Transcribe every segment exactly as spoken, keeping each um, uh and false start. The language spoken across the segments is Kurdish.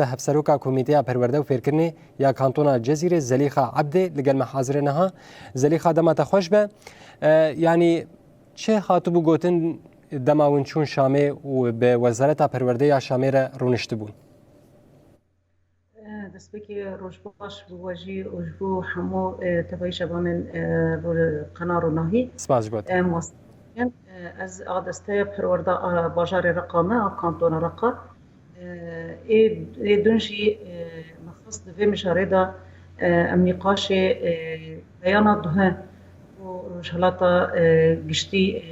Hevseroka Komîteya Perwerde û Fêrkirinê ya Kantona Cezîrê Zelîxa Ebdê li gel me hazir e niha. Zelîxa, dema te xweş be. E, yanî çi hatibû gotin dema hûn çûn Şamê û bi Wezareta Perwerdê ya Şamê re rûniştibûn? Destpêkê roj baş bi we jî û ji bo hemû, e, tevayî şevanên, e, ro-, Qena Ronahî. Spas ji bo te. Em wastiyên, e, ez a desteya perwerda a bajarê Reqa me, a kantona Reqa. E, ê, ê din jî, e, me xwest di vê mijarê de, e, em nîqaşê, e, beyana duhe û rojhilata, e, giştî, e,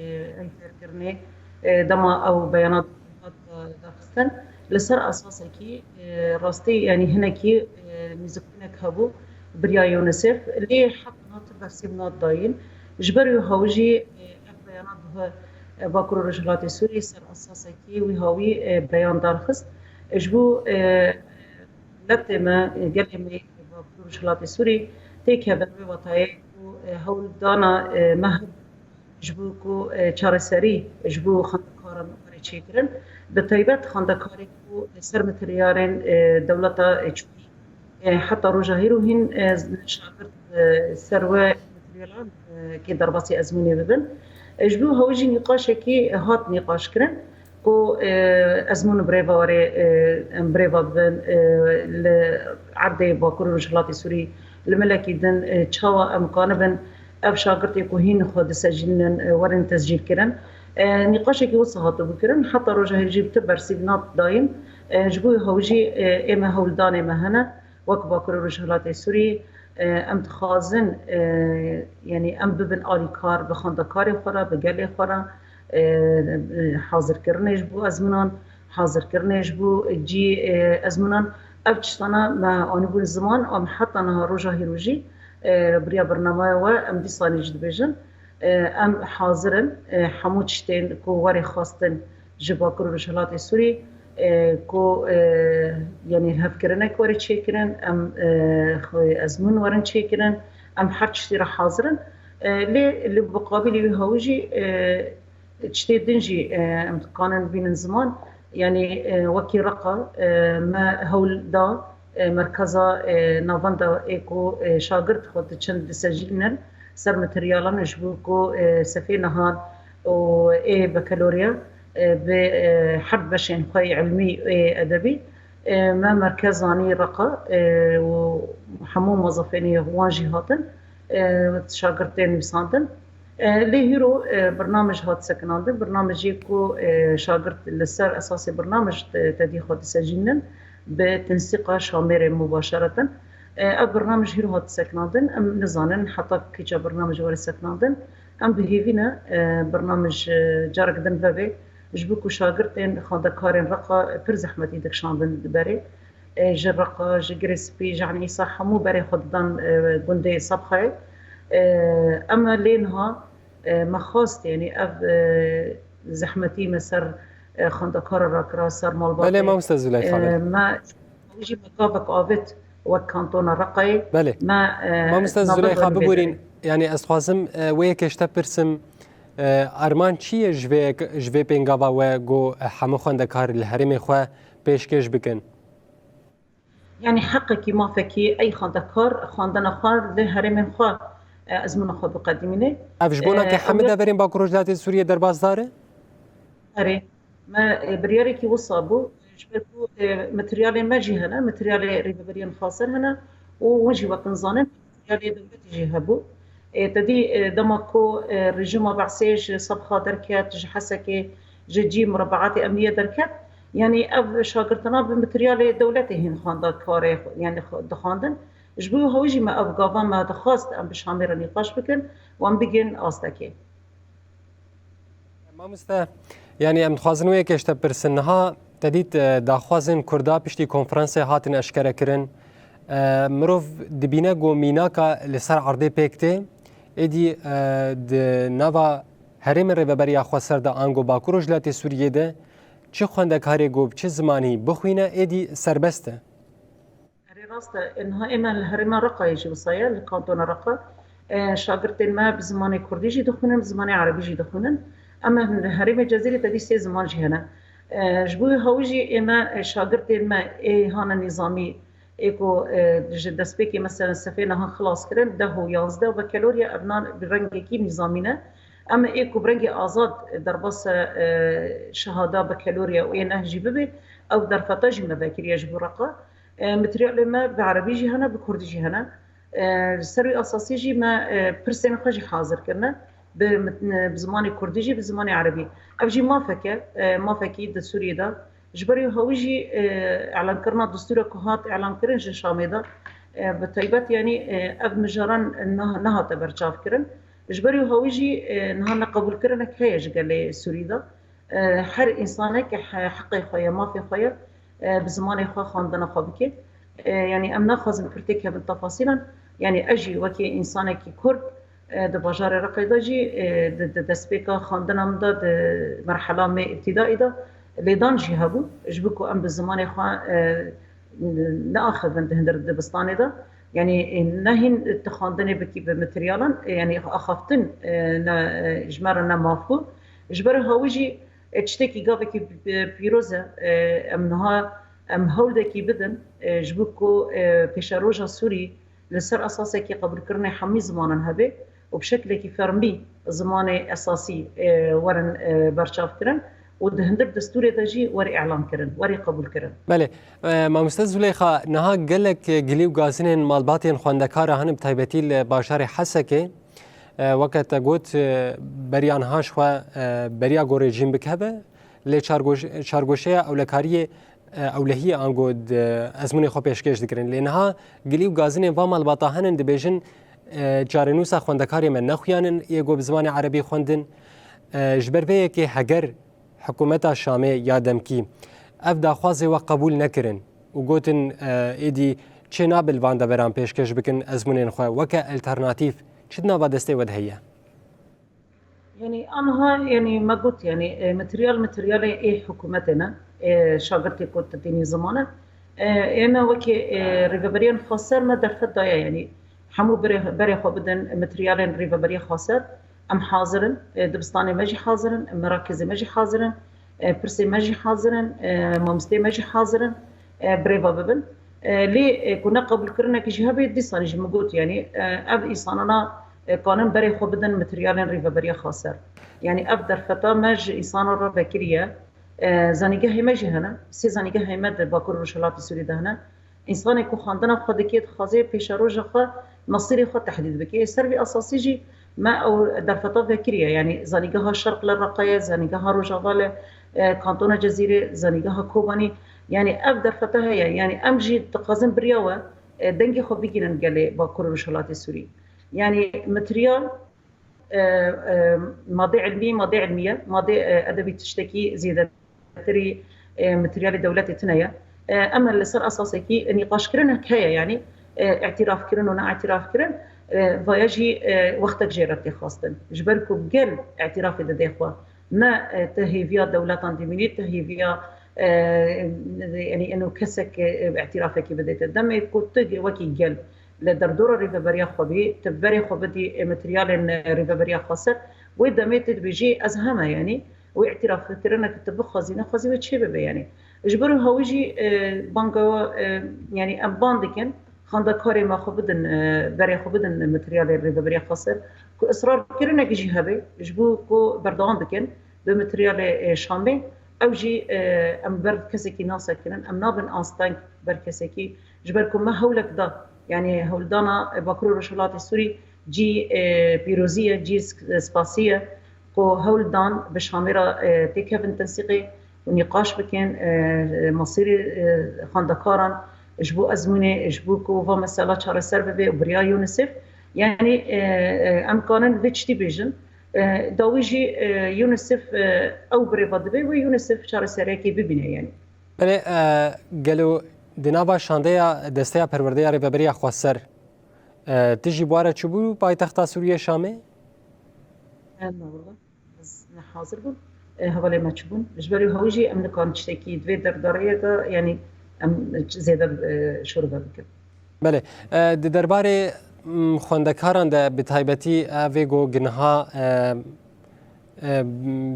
ey fêrkirinê, e, dema ew beyana duhe hat, e, derxistin, li ser esasekî, e, rastî, yanî hinekî, e, nîzikbûnek hebû, biriya UNICEF, lê heta niha tu bersîv nat dayîn. Ji ber wî hawî jî, e, ev beyana duhe, e, Bakur û Rojhilatê Sûrî ser esasekî wî hawî, e, beyan derxist. E, ji bo, e, miletê me, e, gelê me yê Bakur û Rojhilatê Sûrî têkevin wê watayê ku, e, hewldana, e, me hebû ji bo ku, e, çareserî ji bo xwendekaran were çêkirin. Bi taybet xwendekarê ku ser materyalên, e, dewleta, e, çûyî, e, heta roja hîro hîn, e, şagirt, e, ser we materyalan, e, kê derbasî ezmûnê bibin. E, ji bo hewî jî nîqaşekî hat nîqaş kirin ku, e, ezmûn bi rê ve were, e, em bi rê ve bibin, e, li erdê Bakur û Rojhilatê Sûrî, li milekî din, e, çawa em kanibin ev şagirtê ku hîn xwe disecîlînin, e, werin tescîlkirin. E, nîqaşekî wisa hatibû kirin, heta roja hêvî jî bi tu bersîv nat dayîn. E, ji bo hewî jî, e, ê me hewldanê me hene, wek Bakur û Rojhilatê Sûrî, e, em dixwazin, e, yanî em bibin alîkar bi xwendekarê xwe re, bi gelê xwe re, e, e, hazirkirinê ji bo ezmûnan, hazirkirinê ji bo cî, e, ezmûnan. Ev tiştana me anîbûn ziman, em heta niha roja hîro jî, e, biriya bernameya we em dîsanî jî dibêjin. E, em hazir in, e, hemû tiştên ku were xwestin ji Bakur û Rojhilatê Sûrî, e, ku, e, yanî lihevkirinek were çêkirin, em, e, xwe ezmûn werin çêkirin, em her tiştî re hazir in. E, lê li muqabilî wî hawî jî, e, tiştê din jî, e, em dikanin bînin ziman. Yanî, e, wekî Reqa, e, me hewl da, e, merkeza, e, navenda ê ku, e, şagirt xwe diçin disecîlînin ser materyalan ji bo ku, e, sefê nihan û ê bekaloriya, e, bi, e, her beşên xwe yê ilmî ê edebî, e, me merkez zanî Reqa, e, û hemû mozefên wan jî hatin, e, şagirtên nivîsandin. E, lê hîro, e, birnamij hat sekinandin. Birnamijê ku, e, şagirt li ser esasê birnamij te-, tedî xwe disecînin bi tinsîqa şamêrê mubaşereten. E, ev birnamij hîro hat sekinandin. Em nizanin heta kîça birnamij were sekinandin. Em bi hêvî ne, e, birnamij, e, carek din veve. Ji bo ku şagirtên xwendekarên Reqa pir zehmetî dikişandin di berê. E, ji Reqa, ji Girê Spî, ji Enîsa hemû berê xwe didan, e, gundê Sebxayê. E, em lê niha, e, me xwest, yanî ev, e, zehmetî me ser, e, xwendekara rakira, ser malbatê. Belê, mamoste Zuleyxa, e, belê. Me jî me gavek avêt wek kantona Reqayê. Belê. Me, e, Mamoste navenda Zuleyxa, biborîn, yanî ez dixwazim, e, wê yekê ji te pirsim, e, armanc çi ye ji vê, ji vê pêngava we ku, e, hemû xwendekar li herêmê xwe pêşkêş bikin? Yanî heqekî, mafekî ey xwendekar xwendina xwe li herêmên xwe, e, ezmûna xwe biqedimîne. Ev ji bona, e, ke hemî deverên Bakur Rojhilatê Sûriyê derbasdar e? Erê, me, e, biryarekî wisa bû. Ji ber ku, e, materyalên me jî hene, materyalê rêveberiyên xaser hene û hûn jî wek in zanin, materyalê dewletê jî hebû. E, te dî, e, dema ku, e, rejîma Be'sê ji Sebxa derket, ji Hesekê, ji cî murebeatê emniyê derket, yanî ev şagirtina bi materyalê dewletê hîn xwenda karê xwe, yanî xwe dixwendin. Ji bo hewî jî me ev gava me dixwest em bi Şamê re nîqaş bikin û em bigihên astekê. Mamoste, yanî em dixwazin wê yekê ji te pirsin. Niha te dît, e, daxwazên Kurda piştî konferansê hatin eşkerekirin. E, mirov dibîne ku mînaka li ser erdê pêk tê. Êdî, e, di nava herêmên Rêveberiya Xweser de ango Bakur Rojhilatê Sûriyê de çi xwendekarê ku bi çi zimanî bixwîne, êdî serbest e. Erê, rast e. E, niha ê me li herêma Reqayê jî wisa ye, li kantona Reqa. E, şagirtên me bi zimanê kurdî jî dixwînin, bi zimanê erebî jî dixwînin. Em li herêmê Cezîrê te dî sê ziman jî hene. E, ji bo hewî jî ê me, e, şagirtên me ê hane nîzamî, ê ku, e, ji destpêkê, mesela, sefê niha xilas kirin, deh û yazdeh, vekeloriya evnan bi rengekî nîzamî ne. Em ê ku bi rengê azad derbasa, e, şehada, bekeloriya û ê neh jî bibe, ew derfeta jî me vekiriye ji bo reqa. E, materyalê me bi erebî jî hene, bi kurdî jî hene. E, li ser wî esasî jî me, e, pirsên xwe jî hazir kirine. Bi mit-, bi zimanê kurdî jî, bi zimanê erebî. Ev jî mafek e, e, mafekî di Sûriyê de. Ji ber wî hewî jî, e, elamkirina destûra ku hat elamkirin ji Şamê de, e, bi taybet, yanî, e, ev mijaran ne-, nehate berçavkirin. Ji ber wî hewî jî, e, niha neqebûlkirinek heye ji gelê Sûrî de. E, her însanek he-, heqê xwe ye, mafê xwe ye, e, bi zimanê xwe xwendina xwe bike. E, yanî em naxwazin pirtê kevin tefasîlan. Yanî ez jî wekî însanekî Kurd, e, di bajarê Reqê de jî, e, di, di destpêka xwendina min de, di merhela me îbtîdaî de lêdan jî hebû, ji bo ku em bi zimanê xwe, e, neaxivin di hundir dibistanê de. Yanî, e, ne hîn tu xwendinê bikî bi materialan, e, yanî axaftin, e, ne, e, ji me re ne maf bû. Ji ber hawî jî, e, tiştekî gavekî, e, pîroz e. E, em niha, em hewldekî bidin, e, ji bo ku, e, pêşeroja Sûrî li ser esasekî qebûlkirinê hemî zimanan hebe û bi şeklekî fermî zimanê esasî, e, werin, e, berçavkirin û di hundir destûrê de jî werî îlan kirin, werî qebûl kirin. Belê, e, mamoste Zuleyxa, niha gelek gilî û gazinên malbatên xwendekara hene, bi taybetî li bajarê Hesekê. E, weke te got, e, beriya niha ji xwe, e, beriya gorê jîn bikeve, lê çargoş-, çargoşeya ewlekariyê, e, ewlehiyê ango di ezmûnê xwe pêşkêş dikirin. Lê niha gilî û gazinên va malbata henin dibêjin, e, çarenûsa xwendekarê me nexuyanin, yê ku bi zimanê erebî xwendin. E, ji ber vê yekê heger hikûmeta Şamê ya demkî ev daxwazê we qebûl nekirin û gotin, e, êdî çê nabe li van deveran pêşkêş bikin ezmûnên xwe weke alternatîf, çi di nava destê we de heye? Yanî, anha, yanî, me got, yanî, e, materyal, materyalê ê hikûmetê ne, ê şagirtê ku tu tênî ziman e. E, ê me wekî, e, rêveberiyên xweser me derfet daye, yanî, hemû berê, berê xwe bidin materyalên rêveberiya xweser. Em hazir in, e, dibistanê me jî hazir in, merakizê me jî hazir in, e, pirsê me jî hazir in, e, mamosteyê me jî hazir in, e, birêve bibin. E, lê, e, ku ne qebûlkirinek jî hebe, dîsanî jî min got, yanî, e, ev însanana, e, kanin berê xwe bidin materyalên rêveberiya xweser. Yanî ev derfeta me ji însanan re vekiriye. E, zanîngehê me jî hene. Sê zanîngehê me di Bakur û Rojhilatê Sûrî de hene. Însanê ku xwendina xwe dike, dixwaze pêşeroja xwe, mesîrê xwe tehdîd bike. Ser vî esasî jî me ew derfeta vekiriye. Yanî zanîngeha Şerq li Reqayê, zanîngeha Rojava li, e, Kantona Cezîrê, zanîngeha Kobanî. Yanî ev derfeta heye. Yanî em jî dixwazin biriya we, e, dengê xwe bigînin gelê Bakur û Rojhilatê Sûrî. Yanî materyal, e, e, madê ilmî, madê ilmî ye, madê, e, edebî tiştekî zêdetirî, e, materyalê dewletê tune ye. E, em li ser esasekî nîqaşkirinek heye, yanî, e, îtirafkirin û neîtirafkirin, e, vaya jî, e, wextek jê re tê xwestin. Ji ber ku gel îtirafê dide xwe. Ne, e, te hêviya dewletan dimînî, te hêviya, e, yanî eno kesek, e, îtirafekî bidê te. Demê ku tu wekî gel li derdora rêveberiya xwe bî, tu berê xwe bidî, e, materyalên, e, rêveberiya xweser, wê demê tu dibêjî ez heme, yanî wê îtirafkirinek tu bixwazî, nexwazî wê çê bibe, yanî. Ji ber hewî jî, e, banga, e, yanî em ban dikin, xwendekarê me xwe bidin, e, berê xwe bidin materyalê rêveberiya xweser, ku israrkirinek jî hebe, ji bo ku berdewam bikin bi materyalê, e, Şamê, ew jî, e, em ber kesekî nasekirin, em nabin asteng ber kesekî, ji ber ku me hewlek da, yanî hewldana, e, Bakur û Rojhilatê Sûrî cî, e, pîrozî ye, cî sp-, spasî ye, ku hewl dan bi Şamê re, e, têkevin tensîqê û nîqaş bikin, e, masîrê, e, xwendekaran ji bo ezmûnê, ji bo ku va mesela çareser bibe û biriya UNICEF. Yanî, e, e, em kanin vê tiştî bêjin. E, dawî jî, e, UNICEF, e, ew birêve dibe wê UNICEF çareseriyekê bibîne, yanî. Belê, e, gelo di nava şandeya Desteya Perwerdeya Rêveberiya Xweser, e, tu jî bi we re çûbû paytexta Sûriyê Şamê? E, ne wele. Ez ne hazir bûm. E, hevalê me çûbûn. Ji ber wî hewî jî em nikarin tiştekî di vê derbareyê de, yanî em zêde, e, şorever bikin. Belê. E, di derbarê, m, xwendekaran de bi taybetî, e, vê go ginha, e, e,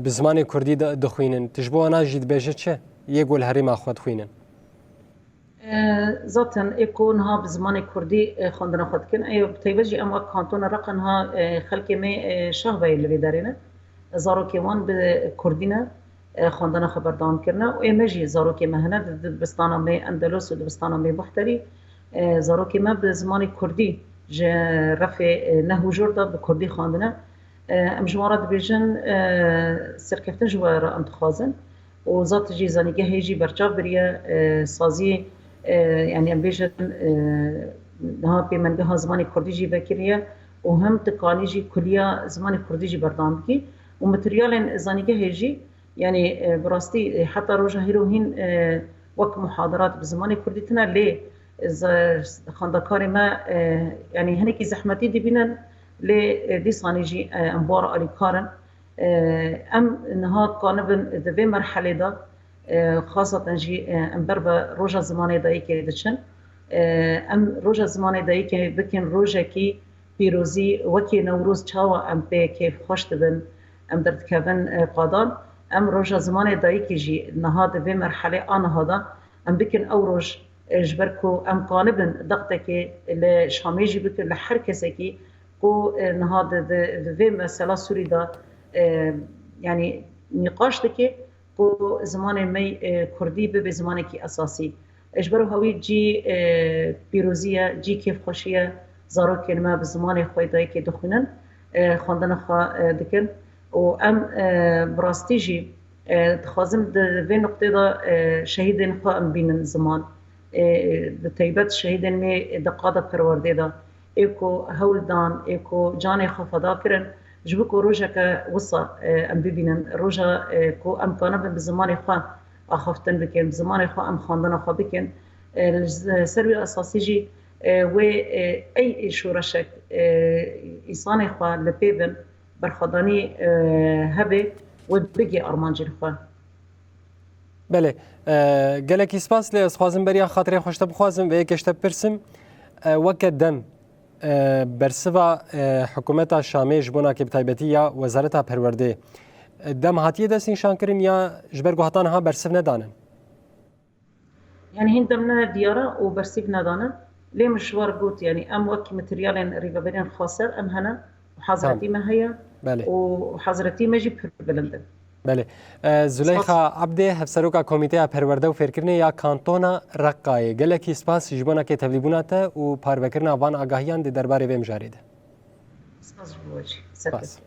bi zimanê kurdî di-, dixwînin. Tu ji bo wana jî dibêje çi? Yê ku li herêma xwe dixwînin. E, Zaten ê ku niha bi zimanê kurdî, e, xwendina xwe dikin. Ê bi taybet jî em wek kantona Reqa niha, e, xelkê me, e, Şahbeyê li vê derê ne. Zarokê wan bi kurdî ne, e, xwendina xwe berdewam kirine. Û ê me jî zarokê me hene di dibistana me Endelos û dibistana me Buhterî. E, zarokê me bi zimanê kurdî ji refê, e, neh û jor de bi kurdî xwendine. E, em ji wan re dibêjin, e, serkeftin ji we re em dixwazin. Û zat jî zanîngehê jî berçav biriye, e, sazî, e, yanî em bêjin, e, niha pêmengeha zimanê kurdî jî vekiriye û him tu kanî jî kuliya zimanê kurdî jî berdewam bikî. Û materyalên zanîngehê jî, yanî, e, bi rastî, e, heta roja hîro hîn, e, wek muhadarat bi zimanê kurdî tune, lê ze-, xwendekarê me, e, yanî hinekî zehmetî dibînin, lê, e, dîsanî jî, e, em bi wan re alîkar in. E, Em niha dikanibin di vê merhelê de, e, xasaten jî, e, em ber bi roja zimanê dayikê diçin. E, Em roja zimanê dayikê bikin rojekî pîrozî, wekî Newroz çawa em pê kêfxweş dibin, em derdikevin, e, qadan. Em roja zimanê dayikê jî niha di vê merhelê a niha de em bikin ew roj, e, ji ber ku em kanibin dextekê li Şamê jî bikin, li her kesekî ku, e, niha di, di, di vê mesela Sûrî de, e, yanî nîqaş dike ku zimanê me, e, kurdî bibe zimanekî esasî. E, ji ber hewî cî, e, pîrozî ye, cî kêfxweşî ye, zarokên me bi zimanê xwe dayikê dixwînin, e, xwendina xwe, e, dikin. Û em, e, bi rastî jî, e, dixwazim di vê nuqtê de, e, şehîdên xwe em bînin ziman. E, bi taybet şehîdên me di qada perwerdê de, ê ku hewl dan, ê ku canê xwe feda kirin, ji bo ku rojeke wisa, e, em bibînin, roja, e, ku em kanibin bi zimanê xwe axaftin bikin, bi zimanê xwe em xwendina xwe bikin. E, li z-, ser wî esasî jî, e, wê, e, ey şoreşek, e, îsanê xwe li pê bin, berxwedanî, e, hebe, wê bigê armancên xwe. Belê, e, gelekî spas, lê ez dixwazim beriya xatirê xwe ji te bixwazim, vê yekê ji te bipirsim. E, weke dem, e, bersiva, e, hikûmeta Şamê ji bo nakê bi taybetî ya Wezareta Perwerdê, e, dem hatiye destnîşankirin ya ji ber ku heta niha bersiv nedanin? Yanî hîn dem ne diyar e û bersîv nedane. Lê min ji we re got, yanî em wek materyalên rêveberiyên xweser em hene û hazretî me heye. Belê. Û hazretî me jî pir bilind e. Belê. E, Zuleyxa Ebdê, Hevseroka Komîteya Perwerde û Fêrkirinê ya Kantona Reqayê, gelekî spas ji bo nakê tevlîbûna te û parvekirina van agahiyan di derbarê vê mijarê de. Spas ji bo we jî. Spas.